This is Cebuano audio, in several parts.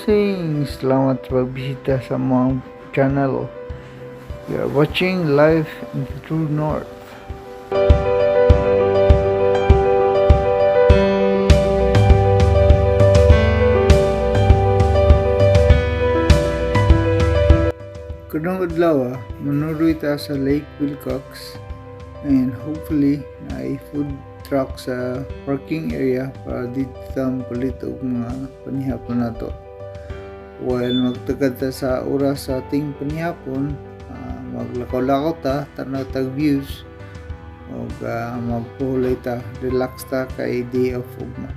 Bossing! Salamat sa pagbisita sa among channel. You are watching Live in the True North. Karong adlaw, manuroy ta sa Lake Wilcox and hopefully naay food truck sa parking area para didto ta mopalit og mga panihapon nato. While magtagad ta sa oras sa ating panihapon, maglakaw-lakaw ta, tanaw tag views ug magpuhulay ta, relax ta kay day off ugma.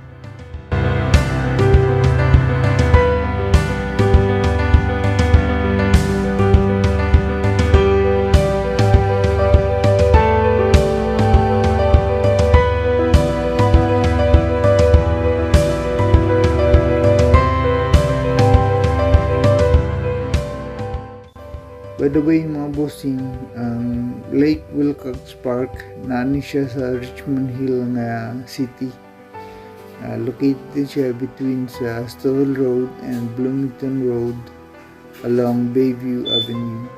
By the way, mga bossing, ang Lake Wilcox Park naa ni siya sa Richmond Hill nga city. Located siya between sa Stouffville Road and Bloomington Road along Bayview Avenue.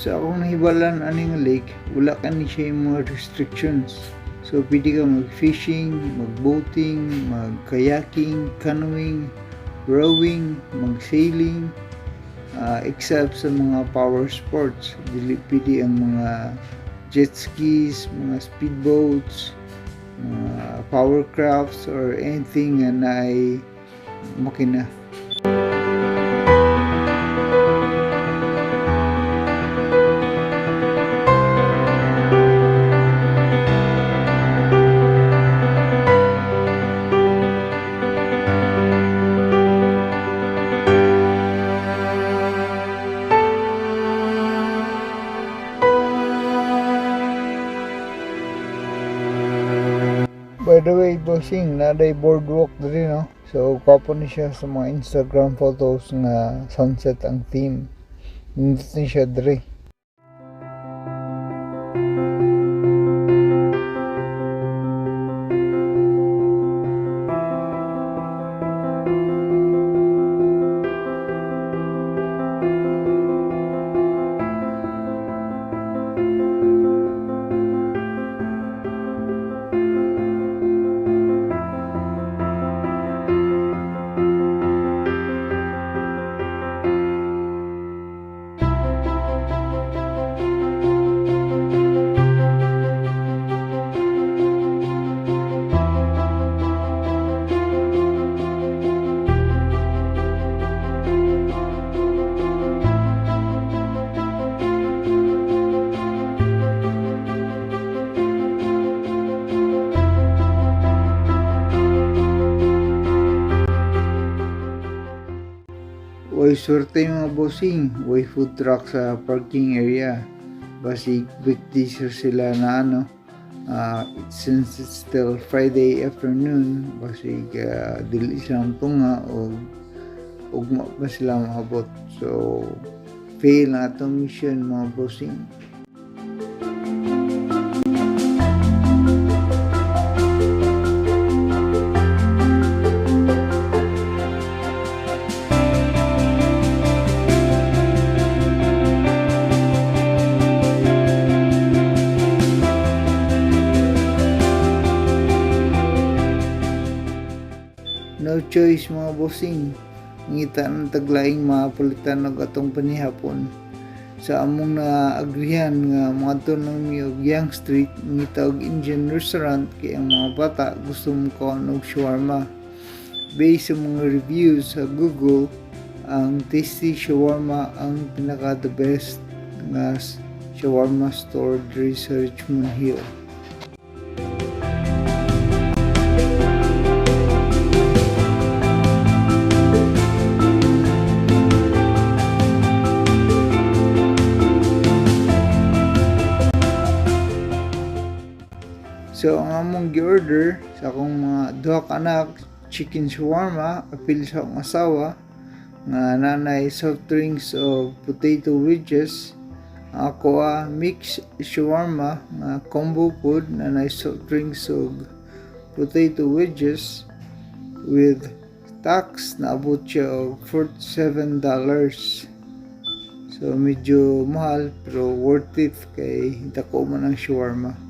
Sa akong nahibalan aning lake, wala kani siya mga restrictions. So pwede ka mag-fishing, mag-boating, mag-kayaking, canoeing, rowing, mag-sailing, except sa mga power sports. Dili pwede ang mga jet skis, mga speedboats, mga power crafts or anything nga naay makina. By the way, bossing, naa diay boardwalk diri, no? So, gwapo ni siya sa mga Instagram photos nga sunset ang theme. Nindot ni siya diri. Way swerte, mga bossing, way food truck sa parking area. Basig weekdays sila na ano, since it's still Friday afternoon, basig dili sila tunga o ugma pa sila maabot. So, fail na atong mission, mga bossing. No choice, mga bossing. Ngita ng tag laing mapalitan og atong panihapon. Sa among naagrihan nga moadto nang mi og Yonge Street, ngita og Indian restaurant kay ang mga bata gusto mokaon og shawarma. Based sa mga reviews sa Google, ang Tasty Shawarma ang pinaka the best nga shawarma store diri sa Richmond Hill. So ang among gi-order sa akong mga duha ka anak, chicken shawarma, apil sa akong asawa nga nanay soft drinks o potato wedges. Ang ako mix shawarma nga combo food, nanay soft drinks ug potato wedges. With tax, naabot siya og $47. So medyo mahal pero worth it kay dako man ang shawarma.